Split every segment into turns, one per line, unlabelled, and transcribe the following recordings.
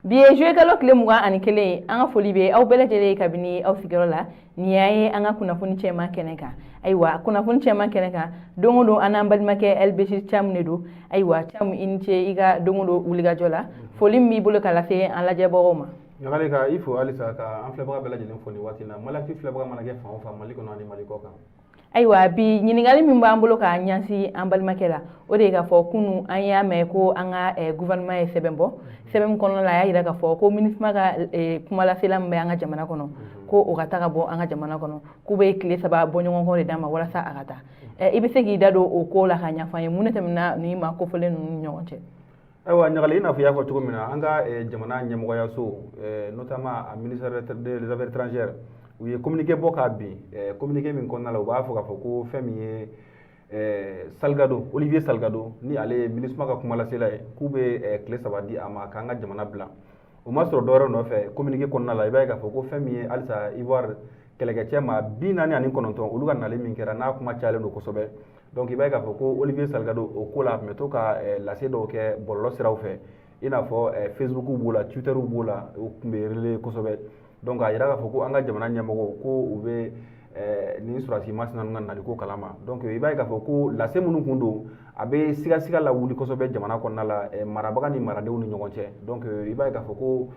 Bi ye juillet kalo tile 21 ye. An ka foli bɛ aw bɛɛ lajɛlen ye kabini aw sigiyɔrɔ la. Nin y'a ye an ka kunnafoni cɛman kɛnɛ kan. Ayiwa, kunnafoni cɛman kɛnɛ kan, don o don an n'an balimakɛ Elbechir Camu de don. Ayiwa Camu, i ni ce i ka don o don wulikajɔ la. Foli min b'i bolo ka lase an lajɛbagaw ma?
Ɲagali, ka i fo halisa, ka an filɛbaga bɛɛ lajɛlen fo nin waati in na. Maliactu filɛbaga mana kɛ fan o fan, Mali kɔnɔ ani Mali kɔ kan.
Ayiwa, bi ɲininkali min b'an bolo k'a ɲɛsin an balimakɛ la, o de ye k'a fɔ kunu an y'a mɛn ko an ka gouvernement ye sɛbɛn bɔ. Sɛbɛn min kɔnɔna la, a y'a jira k'a fɔ ko MINUSMA ka kumalasela min bɛ an ka jamana kɔnɔ, ko o ka taa ka bɔ an ka jamana kɔnɔ, k'u bɛ tile 3 bɔɲɔgɔnko de d'a ma walasa a ka taa. I bɛ se k'i da don o ko la k'a ɲɛfɔ an ye, mun de tɛmɛna nin maa kofɔlen ninnu ni ɲɔgɔn cɛ?
Ayiwa Ɲagali, i n'a fɔ i y'a fɔ cogo min na, an ka jamana ɲɛmɔgɔyaso, notamment a ministère des Affaires étrangères, u ye communiqué bɔ k'a bin. Communiqué min kɔnɔna la, u b'a fɔ k'a fɔ ko fɛn min ye Salgado, Olivier Salgado, ni ale ye MINUSMA ka kumalasela ye, k'u bɛ tile 3 di a ma k'an ka jamana bila. O ma sɔrɔ dɔwɛrɛ nɔfɛ. Communiqué kɔnɔna la, i b'a ye k'a fɔ ko fɛn min ye halisa Ivoire kɛlɛkɛcɛ maa 49, olu ka nali min kɛra, n'a kuma cayalen don kosɛbɛ. Donc i b'a ye k'a fɔ ko Olivier Salgado, o ko la, a tun bɛ to ka lase dɔw kɛ bɔlɔlɔ siraw fɛ, i n'a fɔ Facebook b'o la, Twitter b'o la, o tun bɛ relayer kosɛbɛ. Donc a yira k'a fɔ ko an ka jamana ɲɛmɔgɔw, ko u bɛ nin sɔrɔdasi masina ninnu ka nali ko kalama. Donc i b'a ye k'a fɔ ko lase minnu kun don, a bɛ sigasiga lawuli kosɛbɛ jamana kɔnɔna la, marabaga ni maradenw ni ɲɔgɔn cɛ. Donc i b'a ye k'a fɔ ko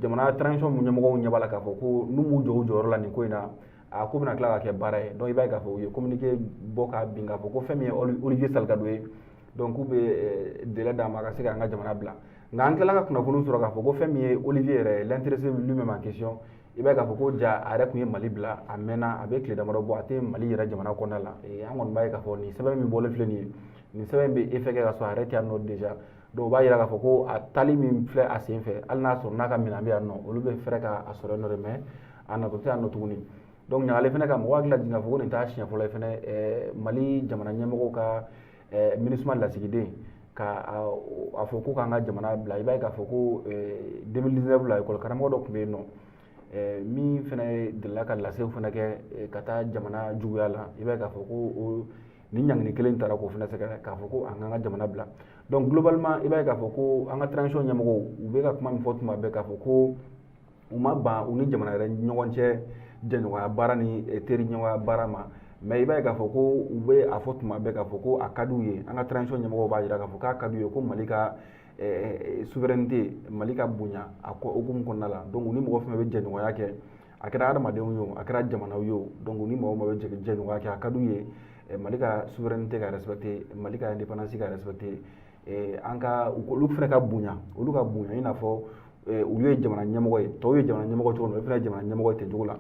jamana transition ɲɛmɔgɔw ɲɛ b'a la k'a fɔ ko n'u m'u jɔ u jɔyɔrɔ la nin ko in na, a ko bɛna tila ka kɛ baara ye. Donc i b'a ye k'a fɔ u ye communiqué bɔ k'a bin k'a fɔ ko fɛn min ye Olivier Salgado ye, donc k'u bɛ délai d'a ma a ka se k'an ka jamana bila. Nka an tilala ka kunnafoni sɔrɔ k'a fɔ ko fɛn min ye Olivier yɛrɛ, l'intéressé lui-même en question, i b'a ye k'a fɔ ko ja a yɛrɛ tun ye Mali bila a mɛnna, a bɛ tile damadɔ bɔ, a tɛ Mali yɛrɛ jamana kɔnɔna la. An kɔni b'a ye k'a fɔ nin sɛbɛn min bɔlen filɛ nin ye, nin sɛbɛn bɛ effet kɛ ka sɔrɔ a yɛrɛ tɛ yan nɔ déjà. Donc o b'a yira k'a fɔ ko a taali min filɛ a sen fɛ, hali n'a sɔrɔ n'a ka minɛn bɛ yan nɔ, olu bɛ fɛɛrɛ k'a sɔrɔ yen nɔ de, mais a natɔ tɛ yan nɔ tuguni. Donc Ɲagali fɛnɛ, ka mɔgɔ hakili lajigin k'a fɔ ko nin t'a siɲɛ fɔlɔ ye fɛnɛ, Mali jamana ɲɛmɔgɔw ka MINUSMA lasigiden ka a fɔ ko k'an ka jamana bila. I b'a ye k'a fɔ ko 2019 la, école karamɔgɔ dɔ tun bɛ yen nɔ min fɛnɛ delila ka lasew fɛnɛ kɛ ka taa jamana juguya la. I b'a ye k'a fɔ ko nin ɲangini kelen taara k'o fɛnɛ sɛgɛrɛ k'a fɔ ko an k'an ka jamana bila. Donc globalement, i b'a ye k'a fɔ ko an ka transition ɲɛmɔgɔw, u bɛ ka kuma min fɔ tuma bɛɛ, k'a fɔ ko u ma ban u ni jamana yɛrɛ ɲɔgɔn cɛ jɛɲɔgɔnya baara ni teriɲɔgɔnya baara ma, mais i b'a ye k'a fɔ ko u bɛ a fɔ tuma bɛɛ k'a fɔ ko a ka d'u ye, an ka transition ɲɛmɔgɔw b'a jira k'a fɔ k'a ka d'u ye ko Mali ka souveraineté, Mali ka bonya a ko hukumu kɔnɔna la. Donc u ni mɔgɔ fɛn fɛn bɛ jɛɲɔgɔnya kɛ, a kɛra adamadenw ye o, a kɛra jamanaw ye o, donc u ni mɔgɔ mɔgɔ bɛ jɛɲɔgɔnya kɛ, a ka d'u ye Mali ka souveraineté ka respecter, Mali ka indépendance ka respecter, an ka olu fana ka bonya, olu ka bonya i n'a fɔ olu ye jamana ɲɛmɔgɔ ye, tɔw ye jamana ɲɛmɔgɔ cogo min na, olu fana ye jamana ɲɛmɔgɔ ye ten cogo la.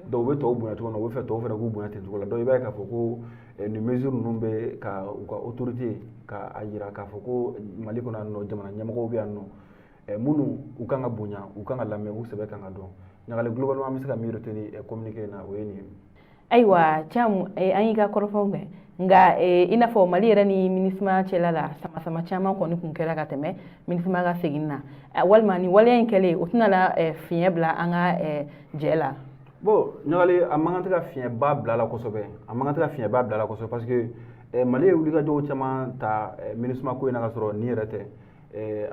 Donc u bɛ tɔw bonya cogo min na, u bɛ fɛ tɔw fana k'u bonya ten cogo la. Donc i b'a ye k'a fɔ ko nin mesure ninnu bɛ ka u ka autorité ka a yira k'a fɔ ko Mali kɔnɔ yan nɔ, jamana ɲɛmɔgɔw bɛ yan nɔ minnu u kan ka bonya, u kan ka lamɛn, u sɛbɛ kan ka dɔn. Ɲagali, globalement, an bɛ se ka min retenir communiqué in na, o ye nin ye.
Ayiwa Camu, an y'i ka kɔrɔfɔw mɛn, nka i n'a fɔ Mali yɛrɛ ni MINUSMA cɛla la, sama-sama caman kɔni kun kɛra ka tɛmɛ MINUSMA ka segin na, walima ni waleya in kɛlen, o tɛna la fiɲɛ bila an ka jɛ la?
Bon Ɲagali, a man kan tɛ ka fiɲɛba bila la kosɛbɛ, a man kan tɛ ka fiɲɛba bila la kosɛbɛ, parce que Mali ye wulikajɔw caman ta MINUSMA ko in na ka sɔrɔ nin yɛrɛ tɛ.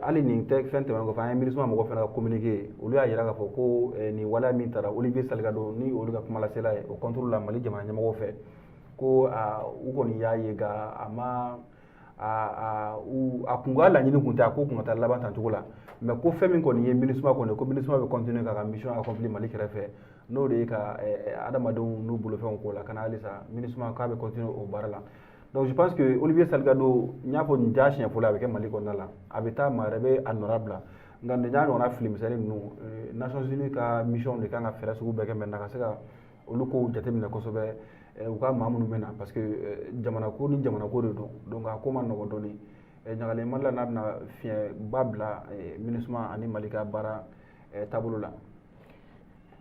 Hali nin tɛ fɛn tɛmɛnen kɔfɛ, an ye MINUSMA mɔgɔ fana ka communiqué, olu y'a jira k'a fɔ ko nin waleya min taara Olivier Salgado, ni olu ka kumalasela ye, o contre la Mali jamana ɲɛmɔgɔw fɛ, ko u kɔni y'a ye, nka a ma a kun ka laɲini kun tɛ a ko kun ka taa laban tan cogo la. Mais ko fɛn min kɔni ye MINUSMA kɔni, ko MINUSMA bɛ continuer k'a ka mission accomplir Mali kɛrɛfɛ, n'o de ye ka adamadenw n'u bolofɛnw ko la ka na halisa, MINUSMA k'a bɛ continuer o baara la. Donc je pense que Olivier Salgado, n y'a fɔ nin t'a siɲɛ fɔlɔ a bɛ kɛ Mali kɔnɔna la, a bɛ taa, maa wɛrɛ bɛ a nɔra bila. Nka nin n'a ɲɔgɔnna filimisɛnnin ninnu, Nations Unies ka mission de kan ka fɛɛrɛ sugu bɛɛ kɛ maintenant ka se ka olu kow jateminɛ kosɛbɛ, u ka maa minnu bɛ na, parce que jamana ko ni jamana ko de don. Donc a ko ma nɔgɔn dɔɔni. Ɲagalen Mali la, n'a bɛna fiɲɛba bila MINUSMA ani Mali ka baara taabolo la.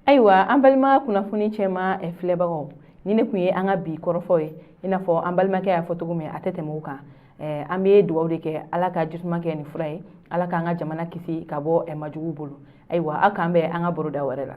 Ayiwa, an balima kunnafoni cɛma filɛbagaw, ni ne tun ye an ka bi kɔrɔfɔ ye, i n'a fɔ an balimakɛ y'a fɔ cogo min, a tɛ tɛmɛ o kan. An bɛ dugawu de kɛ, Ala ka jisuma kɛ nin fura ye, Ala k'an ka jamana kisi ka bɔ majugu bolo. Ayiwa, aw k'an bɛn an ka baroda wɛrɛ la.